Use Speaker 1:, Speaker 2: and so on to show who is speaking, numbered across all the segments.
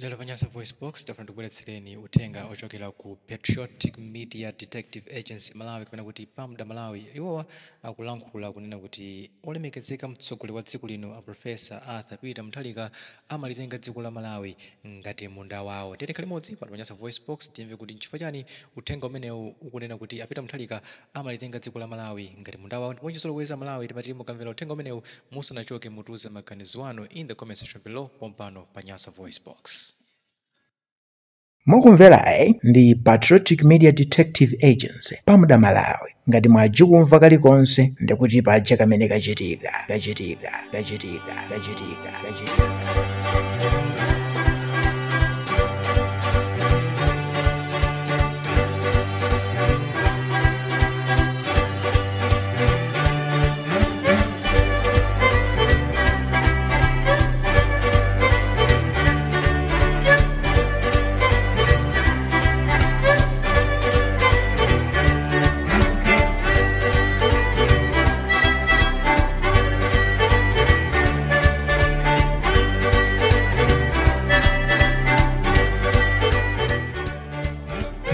Speaker 1: Lero pa Nyasa VoiceBox tafuna tikubweretsereni uthenga ochokera ku Patriotic Media Detective Agency Malawi, kapena kuti PAMDA Malawi. Iwowa akulankhula kunena kuti olemekezeka mtsogoleri wa dziko lino, a Professor Arthur Peter Mutharika, amalitenga dziko la Malawi ngati munda wawo. Tiyeni tikhale limodzi pano pa Nyasa VoiceBox, timve kuti nchifukwa chani uthenga umenewu ukunena kuti a Peter Mutharika amalitenga dziko la Malawi ngati munda wawo. Ndipo chizolowezi Malawi timati mukamvera uthenga umenewu, musanachoke mutiuze maganizo anu in the comment section below pompano pa Nyasa VoiceBox.
Speaker 2: Mukumverayi ndi Patriotic Media Detective Agency, PAMDA Malawi. Ngati mwajikumva kalikonse, ndikuti paja kamene kachitika kachitika kachitika kachitika kachitika.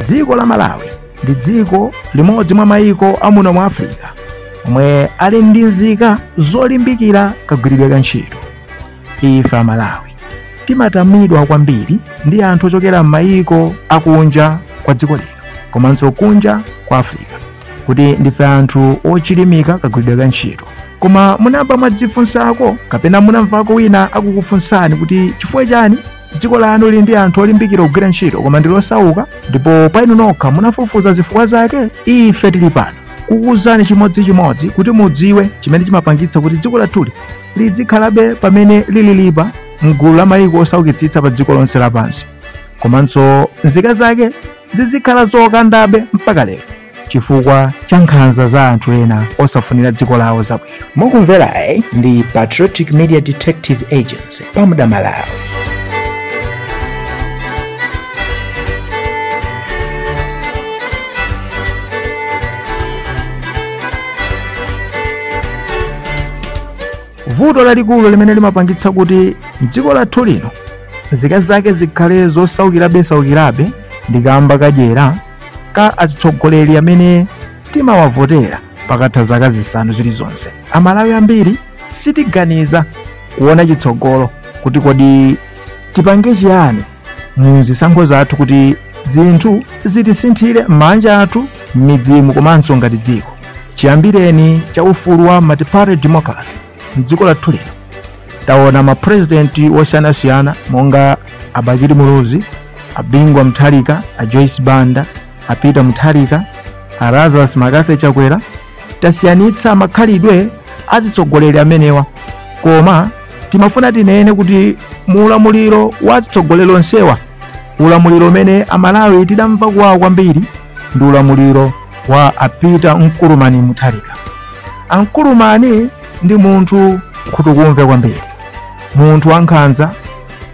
Speaker 2: Dziko la Malawi ndi dziko limodzi mwa mayiko amuno mu Africa omwe ali ndi nzika zolimbikira kagwiridwe ka ntchito. Ife Amalawi timatamidwa kwambiri ndi anthu ochokera m'mayiko akunja kwa dziko lino komanso kunja kwa Africa kuti ndife anthu ochilimika kagwiridwe ka ntchito. Koma munayamba mwadzifunsako kapena munamvako wina akukufunsani kuti chifukwa chani dziko lanu lili ndi anthu olimbikira kugwira ntchito koma ndi losauka, ndipo pa inu nokha munafufuza zifukwa zake? Ife tili pano kukuwuzani chimodzimodzi kuti mudziwe chimene chimapangitsa kuti dziko lathuli lizikhalabe pamene lililipa mgulu la mayiko osaukitsitsa pa dziko lonse lapansi, komanso nzika zake zizikhala zokandabe mpaka lero chifukwa cha nkhanza za anthu ena osafunira dziko lawo zabwino. Mukumverayi ndi Patriotic Media Detective Agency, PAMDA Malawi. Vuto lalikulu limene limapangitsa kuti dziko lathu lino nzika zake zikhale zosaukirabe saukirabe ndi kamba kadyera ka atsogoleri amene timawavotera pakatha zaka 5 zilizonse. Amalawi ambiri sitiganiza kuona chitsogolo kuti kodi tipange chiyani mu zisankho zathu kuti zinthu zitisinthire m'manja athu, m'midzimu komanso ngati dziko. Chiyambireni cha ufulu wa multi-party democracy mdziko lathu lino, taona mapurezidenti osiyanasiyana monga a Bakili Muluzi, a Bingu Mutharika, a Joyce Banda, a Peter Mutharika, a Lazarus McCarthy Chakwera. Tasiyanitsa makhalidwe azitsogoleri amenewa, koma timafuna tinene kuti mu ulamuliro wa atsogoleri onsewa, ulamuliro umene Amalawi tidamva kuwawa kwambiri ndi ulamuliro wa a Peter Nkulumani Mutharika. Ankulumani ndi munthu khutukumve kwambiri, munthu wankhanza,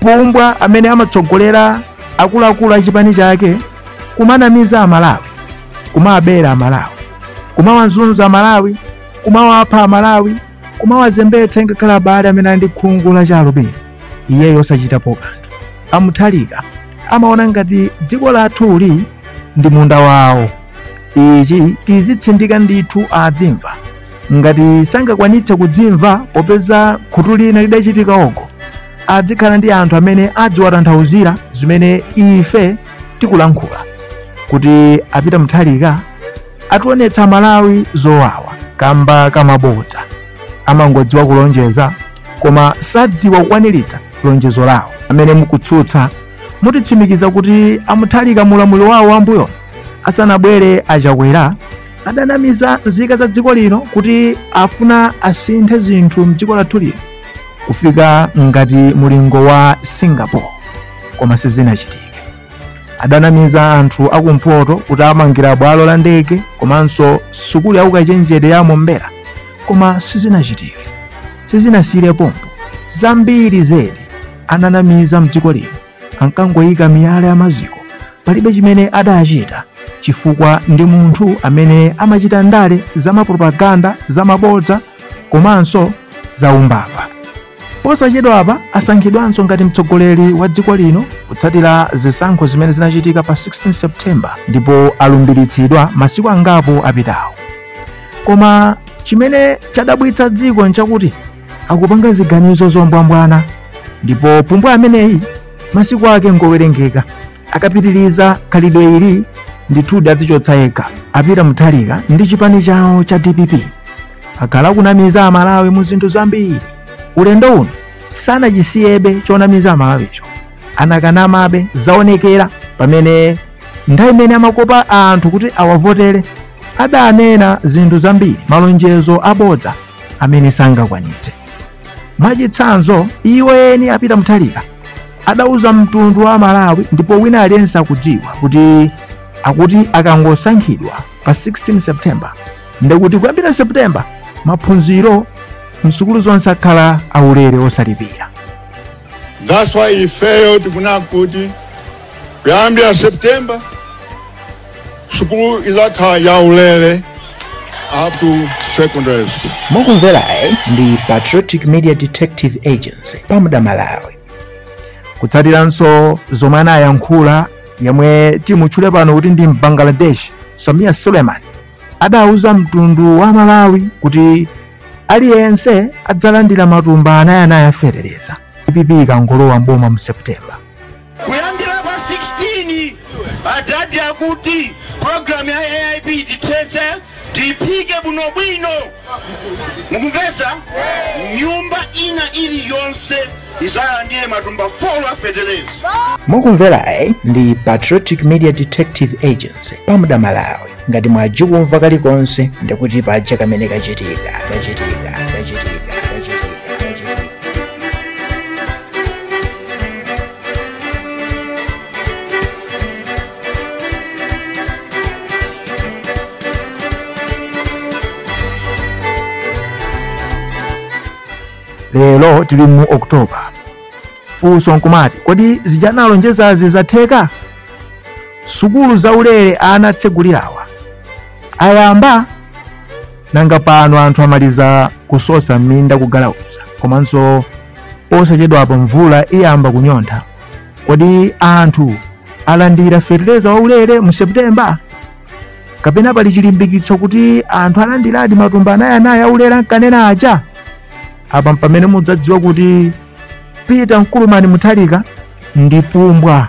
Speaker 2: pumbwa amene amatsogolera akuluakulu a chipani chake kumanamiza Amalawi, kumabera Amalawi, kumawazunza Amalawi, kumawapha Amalawi, kumawazembetsa ngakhale abale amene ali ndi khungu la chalubino, iyeyo osachitapo kanthu. Amutharika amaona ngati dziko lathuli ndi munda wawo. Ichi tizitsindika ndithu adzimva. Ngati sangakwanitse kudzimva popeza khutu lina lidachitika ogo, adzikhala ndi anthu amene adziwatanthauzira zimene ife tikulankhula kuti a Peter Mutharika ationetsa Malawi zowawa kamba kamabodza. Amangodziwa kulonjeza koma sadziwa kukwaniritsa lonjezo lawo. Amene mukutsutsa mutitsimikiza kuti Amutharika mulamuliro wawo wambuyo asanabwere Achakwera adanamiza nzika za dziko lino kuti afuna asinthe zinthu mdziko lathu lino kufika ngati mulingo wa Singapore, koma sizinachitike. Adanamiza anthu akumpoto kuti amangira bwalo la ndege komanso sukulu ya ukachenjede ya Mombera, koma sizinachitike. Sizinasiyire pompo, zambiri zedi ananamiza mdziko lino. Ankangoyika miyala ya maziko, palibe chimene adachita, chifukwa ndi munthu amene amachita ndale zamapropaganda, zamabodza komanso zaumbava. Posachedwa apa asankhidwanso ngati mtsogoleri wa dziko lino kutsatira zisankho zimene zinachitika pa 16 September, ndipo alumbiritsidwa masiku angapo apitawo. Koma chimene chadabwitsa dziko nchakuti akupanga ziganizo zombwambwana, ndipo pumbwa ameneyi masiku ake ngowerengeka. Akapitiriza khalidwe ili ndithudi adzichotsa yekha. Apita Mutharika ndi chipani chawo cha DPP akhala kunamiza Amalawi mu zinthu zambiri. Ulendo uno sanachisiyebe chonamiza Amalawicho, anakanamabe zaonekera pamene nthawi imene amakopa anthu kuti awavotere adanena zinthu zambiri, malonjezo abodza amene sangakwanitse. Mwachitsanzo, iwo eni apita Mutharika adauza mtundu wa Malawi, ndipo wina aliyense akudziwa kuti akuti akangosankhidwa pa 16 September, ndikuti kuyambira September maphunziro msukulu zonse akhala aulere osalipira.
Speaker 3: That's why ifeyo tikuna kuti kuyambira September sukulu izakhala yaulere up to secondary school.
Speaker 2: Mukumverayi ndi Patriotic Media Detective Agency pamuda Malawi. Kutsatiranso zomwe anayankhula yemwe timutchule pano kuti ndi Bangladesh, Samia Suleiman adauza mtundu wa Malawi kuti aliyense adzalandira matumba anayi a fetereza DPP ikangolowa mboma mu September.
Speaker 4: Kuyambira pa 16 adadi akuti program ya AIP tithetse, tiphike bwinobwino. Mukumvesa? Nyumba ina iliyonse izalandire matumba 4 a fetereza.
Speaker 2: Mukumverayi ndi Patriotic Media Detective Agency pamuda Malawi. Ngati mwajikumva kalikonse ndikuti paja kamene kachitika. Lero tili mu October. Funso nkumati, kodi zijanalonjezazi zatheka? Sukulu zaulere ana atsegulirawa ayamba? Nanga pano anthu amaliza kusosa minda kugalauza, komanso posachedwapo mvula iyamba kunyontha. Kodi anthu alandira fetereza waulere mu September? Kapena pali chilimbikitso kuti anthu alandiradi matumba anayi aulere ankanena aja? Apa pamene mudzadziwa kuti Peter Nkulumani Mutharika ndi pumbwa,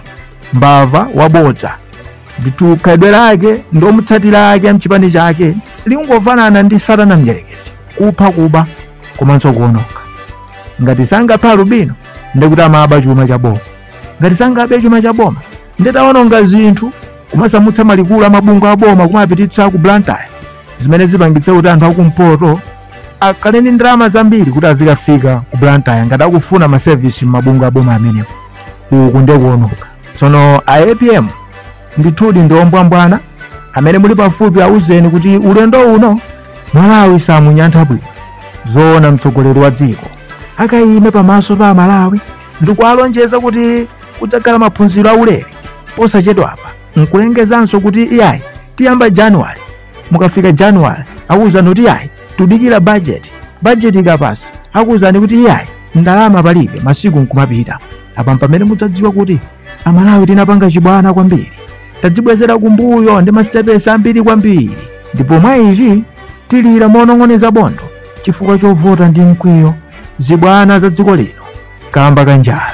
Speaker 2: mbava wabodza, ndithu khalidwe lake ndi omutsatira ake amchipani chake lingofanana ndi Satana mdierekezi, kupha, kuba komanso kuononga. Ngati sangapha alubino ndikuti amaba chuma cha boma, ngati sangabe chuma cha boma nditaononga zinthu, kumasamutsa malikulu amabungwe a boma kumapititsa ku Blantyre, zimene zipangitse kuti anthu akumpoto akhale ndi ndalama zambiri kuti azikafika ku Blantyre ngati akufuna masevisi m'mabungwe a boma amenewo. Uku ndiye kuononga. Tsono a APM ndithudi ndi ombwambwana amene muli pafupi auzeni kuti ulendo uno Malawi samunyantha bwino. Zoona mtsogoleri wa dziko akayime pamaso pa Malawi ndikualonjeza kuti kudzakhala maphunziro aulere posachedwapa, nkulengezanso kuti iyayi tiyamba January. Mukafika January akuwuzani kuti iyayi tudikira budget, budget ikapasa akuwuzani kuti iyayi ndalama palibe, masiku nkumapita. Apa pamene mudzadziwa kuti Amalawi tinapanga chibwana kwambiri, tadzibwezera kumbuyo ndi masitepesi ambiri kwambiri, ndipo mwa ichi tilira monong'oneza bondo chifukwa chovota ndi mkwiyo zibwana za dziko lino kamba kanjala.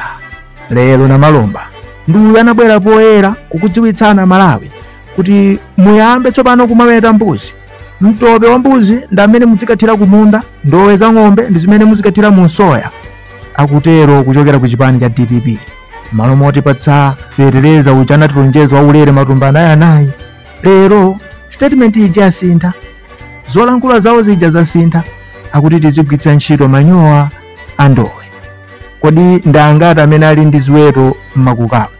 Speaker 2: Lero na Malomba ndiuyu anabwera poyera kukudziwitsana Malawi kuti muyambe tsopano kumaweta mbuzi. Mtope wa mbuzi ndi amene muzikathira kumunda, ndowe za ng'ombe ndi zimene muzikathira mu soya, akutero kuchokera ku chipani cha DPP. Malo motipatsa fetereza uja anatilonjeza waulere matumba anayi, lero statement ija yasintha, zolankhula zawo zija zasintha, akuti tizigwiritsa ntchito manyowa a ndowe. Kodi ndi angati amene ali ndi ziweto m'makukapo?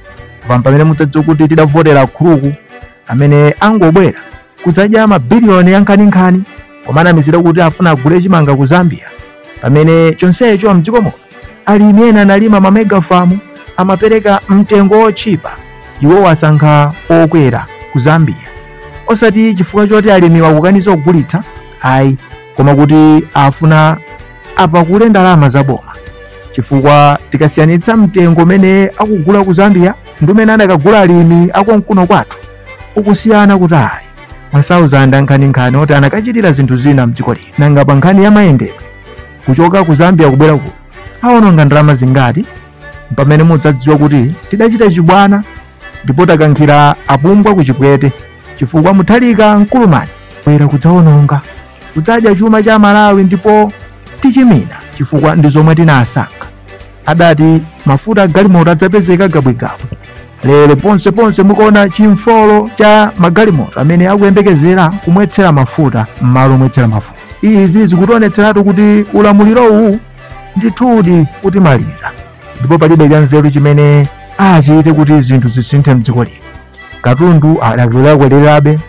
Speaker 2: Pamene mudzadziwa kuti tidavotera khuluku amene angobwera kudzadya mabiliyoni ya nkhaninkhani, koma anamizira kuti afuna agule chimanga ku Zambia, pamene chonsecho mdziko muno alimi ena analima mamegafamu amapereka mtengo wotchipa, iwo wasankha okwera ku Zambia, osati chifukwa choti alimi wakukaniza kugulitsa ayi, koma kuti afuna apakule ndalama za boma. Chifukwa tikasiyanitsa mtengo umene akugula ku Zambia ndi umene anakagula alimi akonkuno kwathu, ukusiyana kutali. 1000 nkhaninkhani oti anakachitira zinthu zina mdziko lino. Nanga pa nkhani ya mayendedwe kuchoka ku Zambia kubwera kuno awononga ndalama zingati? Pamene mudzadziwa kuti tidachita chibwana ndipo takankhira apumbwa ku chipwete, chifukwa Mutharika mkulumani bwera kudzawononga, kudzadya chuma cha Malawi ndipo tichimina, chifukwa ndi zomwe tinasankha. Adati mafuta agalimoto adzapezeka gabwegabwe. Lero ponseponse mukuona chimfolo cha magalimoto amene akuyembekezera kumwetsera mafuta m'malo omwetsera mafuta. Izi zikutionetseratu kuti ulamuliro uwu ndithudi utimaliza, ndipo palibe chanzeru chimene achite kuti zinthu zisinthe mdziko lino. Katundu adakwerakwerabe,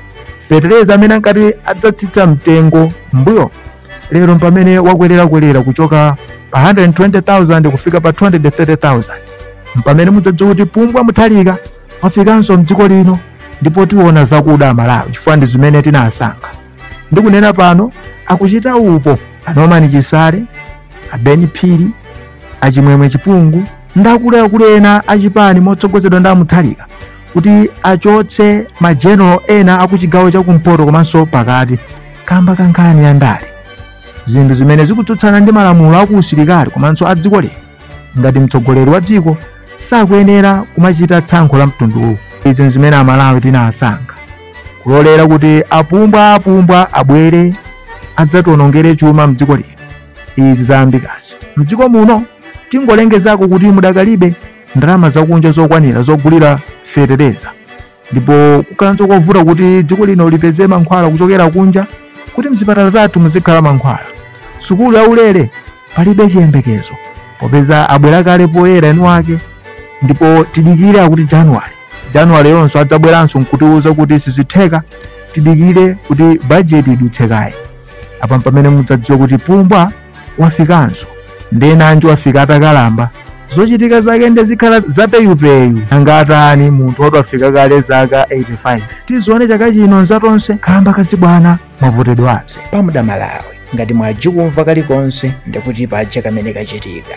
Speaker 2: fetereza amene ankati adzatsitsa mtengo mbuyo lero pamene wakwererakwelera kuchoka pa 120,000 kufika pa 230,000. Pamene mudzadziwa kuti pumbwa Mutharika wafikanso mdziko lino, ndipo tiona zakuda Amalawi, chifukwa ndi zimene tinasankha. Ndikunena pano akuchita upo anomani Chisale, abeni Phiri, achimwemwe Chipungu ndi akuluakulu ena achipani motsogozedwa ndi Mutharika kuti achotse majenero ena akuchigawo chakumpoto komanso pakati kamba ka nkhani ya ndale, zinthu zimene zikutsutsana ndi malamulo aku usilikali komanso a dziko lino. Ngati mtsogoleri wa dziko sakuyenera kumachita tsankho la mtunduwu. Izi zimene Amalawi tinasankha, kulolera kuti apumbwa abwere adzationongere chuma mdziko lino. Izi zayambikazi mdziko muno tingolengezako kuti mudakalibe ndalama zakunja zokwanira zogulira fetereza, ndipo kukhalanso kovuta kuti dziko lino lipeze mankhwala kuchokera kunja kuti mzipatala zathu muzikhala mankhwala. Sukulu yaulere palibe chiyembekezo popeza abwera kale poyera enu ake, ndipo tidikire akuti Januwale yonso adzabweranso nkutiuza kuti sizitheka, tidikire kuti bajeti idutsekayi. Apa pamene mudzadziwa kuti pumbwa wafikanso, ndenanji wafika atakalamba, zochitika zake ndizikhala zapeyupeyu. Angatani munthu woti wafika kale zaka 85? Tizione chaka chino nzatonse kamba kazibwana mavotedwe ase.
Speaker 5: Pamuda Malawi, ngati mwajikumva kalikonse ndikuti paja kamene kachitika.